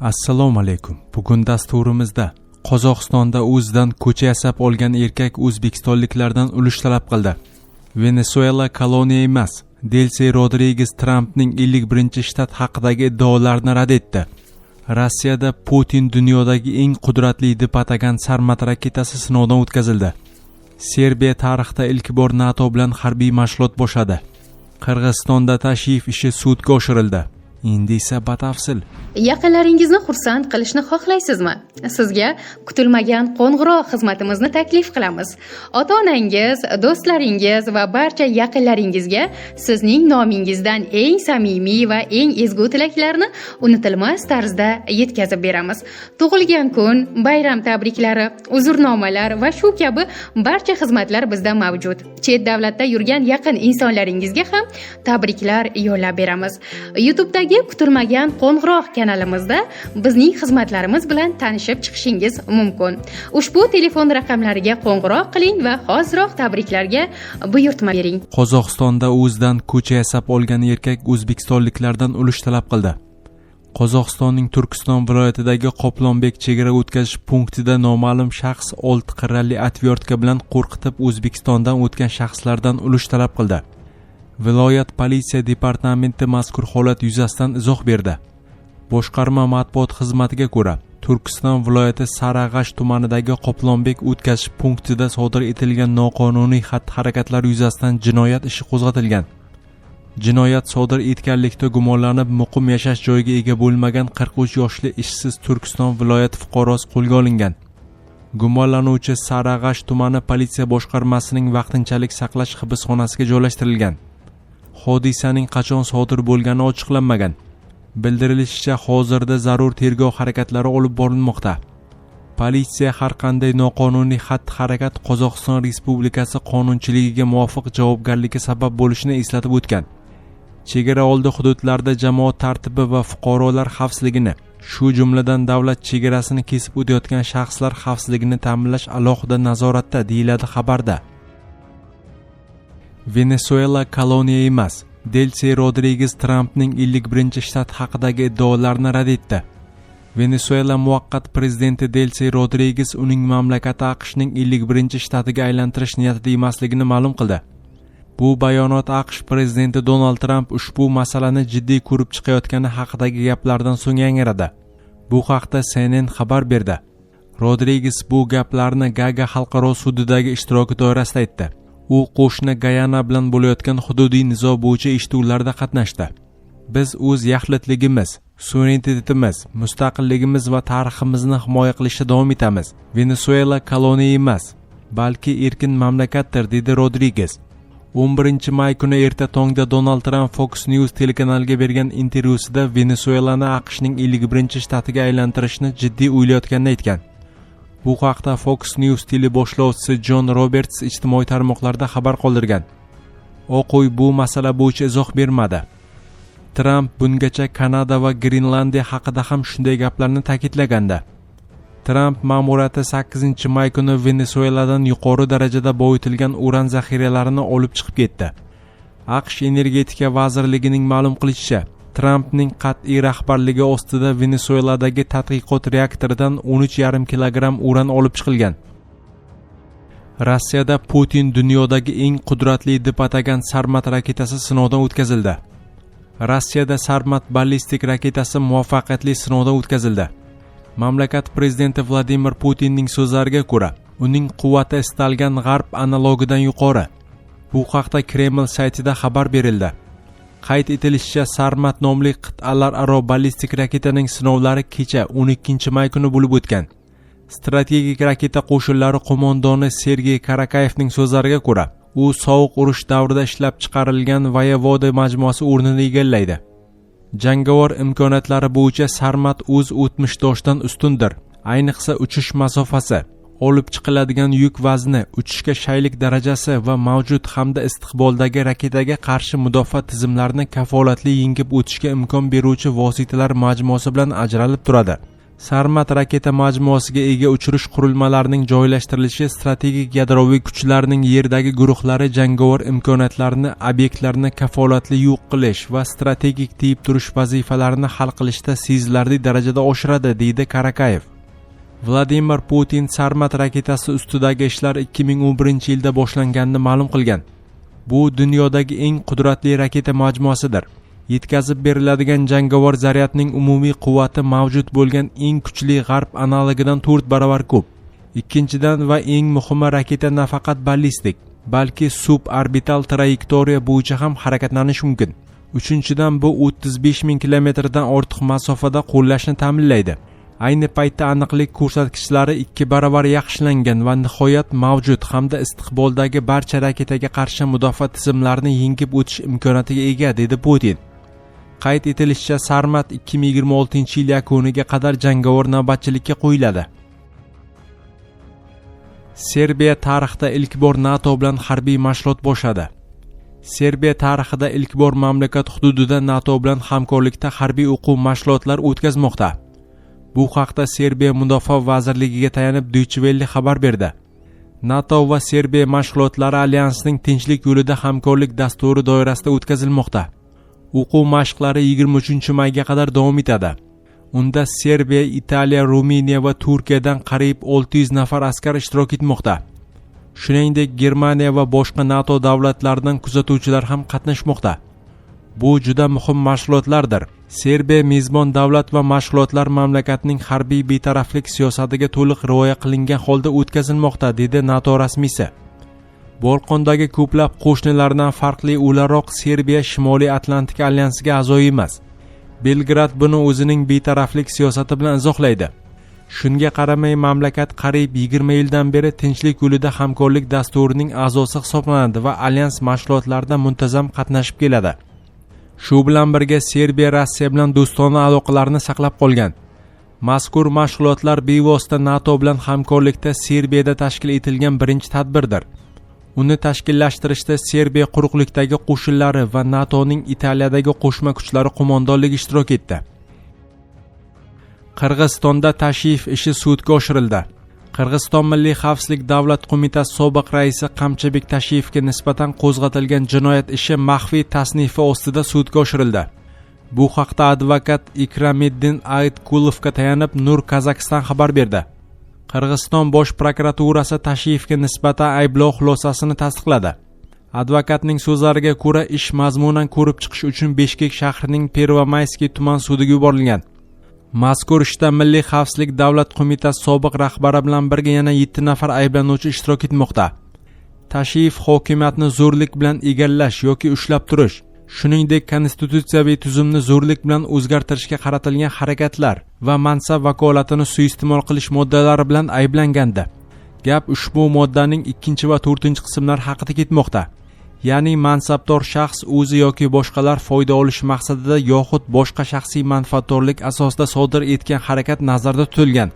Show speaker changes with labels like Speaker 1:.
Speaker 1: Assalomu alaykum. Bugun dasturimizda Qozog'istonda o'zidan ko'cha yasab olgan erkak o'zbekistonliklardan ulush talab qildi. Venesuela koloniya emas. Delsi Rodriges Trampning 51-shtat haqidagi iddaolarini rad etdi. Rossiyada Putin dunyodagi eng qudratli deb atagan Sarmat raketasi sinovdan o'tkazildi. Serbiya tarixda ilk bor NATO bilan harbiy mashg'ulot boshladi. Qirg'izistonda Tashiyev ishi sudga oshirildi. Endi esa batafsil.
Speaker 2: Yaqinlaringizni xursand qilishni xohlaysizmi? Sizga kutilmagan qo'ng'iroq xizmatimizni taklif qilamiz. Ota-onangiz, do'stlaringiz va barcha yaqinlaringizga sizning nomingizdan eng samimiy va eng ezgu tilaklarni unutilmas tarzda yetkazib beramiz. Tug'ilgan kun, bayram tabriklari, uzrnomalar va shu kabi barcha xizmatlar bizda mavjud. Chet davlatda yurgan yaqin insonlaringizga ham tabriklar yo'llab beramiz. YouTube'dagi kutilmagan qo'ng'iroq kanalimizda bizning xizmatlarimiz bilan tanishib chiqishingiz mumkin. Ushbu telefon raqamlariga qo'ng'iroq qiling va hoziroq tabriklarga buyurtma bering.
Speaker 1: Qozog'istonda o'zidan ko'cha yasab olgan erkak o'zbekistonliklardan ulush talab qildi. Qozog'istonning Turkiston viloyatidagi Qoplonbek chegara o'tkazish punktida noma'lum shaxs olti qirrali отвёртка bilan qo'rqitib, O'zbekistondan o'tgan shaxslardan ulush talab qildi. Viloyat politsiya departamenti mazkur holat yuzasidan izoh berdi. Boshqarma matbuot xizmatiga ko'ra, Turkiston viloyati Sariag'ash tumanidagi Qoplonbek o'tkazish punktida sodir etilgan noqonuniy xatti-harakatlar yuzasidan jinoyat ishi qo'zg'atilgan. Jinoyat sodir etganlikda gumonlanib, muqim yashash joyiga ega bo'lmagan 43 yoshli ishsiz Turkiston viloyati fuqarosi qo'lga olingan. Gumonlanuvchi Sariag'ash tumani politsiya boshqarmasining vaqtinchalik saqlash hibsxonasiga joylashtirilgan. Hodisaning qachon sodir bo'lgani ochiqlanmagan. Bildirilishicha, hozirda zarur tergov harakatlari olib borilmoqda. Politsiya har qanday noqonuniy xatti-harakat Qozog'iston Respublikasi qonunchiligiga muvofiq javobgarlikka sabab bo'lishini eslatib o'tgan. Chegara oldi hududlarda jamoat tartibi va fuqarolar xavfsizligini, shu jumladan davlat chegarasini kesib o'tayotgan shaxslar xavfsizligini ta'minlash alohida nazoratda, deyiladi xabarda. Venesuela koloniya emas. Delsi Rodriges Trampning 51-shtat haqidagi iddaolarini rad etdi. Venesuela muvaqqat prezidenti Delsi Rodriges uning mamlakati AQShning 51-shtatiga aylantirish niyatida emasligini ma'lum qildi. Bu bayonot AQSh prezidenti Donald Tramp ushbu masalani jiddiy ko'rib chiqayotgani haqidagi gaplardan so'ng yangradi. Bu haqda CNN xabar berdi. Rodriges bu gaplarni Gaga xalqaro sudidagi ishtiroki doirasida aytdi. U qo'shni Gayana bilan bo'layotgan hududiy nizo bo'yicha eshituvlarda qatnashdi. Biz o'z yaxlitligimiz, suverenitetimiz, mustaqilligimiz va tariximizni himoya qilishda davom etamiz. Venesuela koloniya emas, balki erkin mamlakatdir, dedi Rodriges. 11 may kuni erta tongda Donald Tramp Fox News telekanaliga bergan intervyusida Venesuelani AQShning 51-shtatiga aylantirishni jiddiy o'ylayotganini aytgan. Bu haqda Fox News teleboshlovchisi Jon Roberts ijtimoiy tarmoqlarda xabar qoldirgan. Oq uy bu masala bo'yicha izoh bermadi. Tramp bungacha Kanada va Grenlandiya haqida ham shunday gaplarni ta'kidlagandi. Tramp ma'muriyati 8 may kuni Venesueladan yuqori darajada boyitilgan uran zaxiralarini olib chiqib ketdi. AQSh energetika vazirligining ma'lum qilishicha, Trampning qat'iy rahbarligi ostida Venesueladagi tadqiqot reaktoridan 13,5 kilogramm uran olib chiqilgan. Rossiyada Putin dunyodagi eng qudratli deb atagan Sarmat raketasi sinovdan o'tkazildi. Rossiyada Sarmat ballistik raketasi muvaffaqiyatli sinovdan o'tkazildi. Mamlakat prezidenti Vladimir Putinning so'zlariga ko'ra, uning quvvati istalgan g'arb analogidan yuqori. Bu haqda Kreml saytida xabar berildi. Qayd etilishicha, Sarmat nomli qit'alararo ballistik raketaning sinovlari kecha, 12 may kuni bo'lib o'tgan. Strategik raketa qo'shinlari qo'mondoni Sergey Karakayevning so'zlariga ko'ra, u sovuq urush davrida ishlab chiqarilgan Voyevoda majmuasi o'rnini egallaydi. Jangovar imkoniyatlari bo'yicha Sarmat o'z o'tmishdoshidan ustundir. Ayniqsa uchish masofasi, olib chiqiladigan yuk vazni, uchishga shaylik darajasi va mavjud hamda istiqboldagi raketaga qarshi mudofaa tizimlarini kafolatli yengib o'tishga imkon beruvchi vositalar majmuasi bilan ajralib turadi. Sarmat raketa majmuasiga ega uchirish qurilmalarining joylashtirilishi strategik yadroviy kuchlarning yerdagi guruhlari jangovar imkoniyatlarini, obyektlarni kafolatli yo'q qilish va strategik tiyib turish vazifalarini hal qilishda sezilarli darajada oshiradi, deydi Karakayev. Vladimir Putin Sarmat raketasi ustidagi ishlar 2011-yilda boshlanganini ma'lum qilgan. Bu dunyodagi eng qudratli raketa majmuasidir. Yetkazib beriladigan jangovar zaryadning umumiy quvvati mavjud bo'lgan eng kuchli g'arb analogidan 4 barobar ko'p. Ikkinchidan va eng muhimi, raketa nafaqat ballistik, balki suborbital trayektoriya bo'yicha ham harakatlanishi mumkin. Uchinchidan, bu 35 ming kilometrdan ortiq masofada qo'llashni ta'minlaydi. Ayni paytda aniqlik ko'rsatkichlari 2 barobar yaxshilangan va nihoyat mavjud hamda istiqboldagi barcha raketaga qarshi mudofaa tizimlarini yengib o'tish imkoniyatiga ega, dedi Putin. Qayd etilishicha, Sarmat 2026-yil yakuniga qadar jangovar navbatchilikka qo'yiladi. Serbiya tarixda ilk bor NATO bilan harbiy mashg'ulot boshladi. Serbiya tarixida ilk bor mamlakat hududida NATO bilan hamkorlikda harbiy o'quv mashg'ulotlar o'tkazmoqda. Bu haqda Serbiya Mudofaa vazirligiga tayanib Deutsche Welle xabar berdi. NATO va Serbiya mashg'ulotlari alyansining tinchlik yo'lida hamkorlik dasturi doirasida o'tkazilmoqda. O'quv mashqlari 23-mayga qadar davom etadi. Unda Serbiya, Italiya, Ruminiya va Turkiyadan qariyb 600 nafar askar ishtirok etmoqda. Shuningdek, Germaniya va boshqa NATO davlatlaridan kuzatuvchilar ham qatnashmoqda. Bu juda muhim mashg'ulotlardir. Serbiya mezbon davlat va mashg'ulotlar mamlakatning harbiy betaraflik siyosatiga to'liq rioya qilingan holda o'tkazilmoqda, dedi NATO rasmiysi. Bolqondagi ko'plab qo'shnilardan farqli o'laroq Serbiya Shimoliy Atlantika alyansiga a'zo emas. Belgrad buni o'zining betaraflik siyosati bilan izohlaydi. Shunga qaramay, mamlakat qariyb 20 yildan beri tinchlik yo'lida hamkorlik dasturining a'zosi hisoblanadi va alyans mashg'ulotlarida muntazam qatnashib keladi. Shu bilan birga Serbiya Rossiya bilan do'stona aloqalarni saqlab qolgan. Mazkur mashg'ulotlar bevosita NATO bilan hamkorlikda Serbiyada tashkil etilgan birinchi tadbirdir. Uni tashkillashtirishda Serbiya quruqlikdagi qo'shinlari va NATOning Italiyadagi qo'shma kuchlari qo'mondonligi ishtirok etdi. Qirg'izistonda Tashiyev ishi sudga oshirildi. Qirg'iziston Milliy xavfsizlik davlat qo'mitasi sobiq raisi Qamchibek Tashiyevga nisbatan qo'zg'atilgan jinoyat ishi maxfiy tasnifi ostida sudga oshirildi. Bu haqda advokat Ikramiddin Aitkulovga tayanib Nur Qozog'iston xabar berdi. Qirg'iziston bosh prokuraturasi Tashiyevga nisbatan ayblov xulosasini tasdiqladi. Advokatning so'zlariga ko'ra, ish mazmunan ko'rib chiqish uchun Bishkek shahrining Pervomayskiy tuman sudiga yuborilgan. Mazkur ishda Milliy xavfsizlik davlat qo'mitasi sobiq rahbari bilan birga yana 7 nafar ayblanuvchi ishtirok etmoqda. Tashiyev hokimiyatni zo'rlik bilan egallash yoki ushlab turish, shuningdek konstitutsiyaviy tuzumni zo'rlik bilan o'zgartirishga qaratilgan harakatlar va mansab vakolatini suiiste'mol qilish moddalari bilan ayblangandi. Gap ushbu moddaning 2 va 4 qismlari haqida ketmoqda. Ya'ni mansabdor shaxs o'zi yoki boshqalar foyda olish maqsadida yoxud boshqa shaxsiy manfaatdorlik asosida sodir etgan harakat nazarda tutilgan.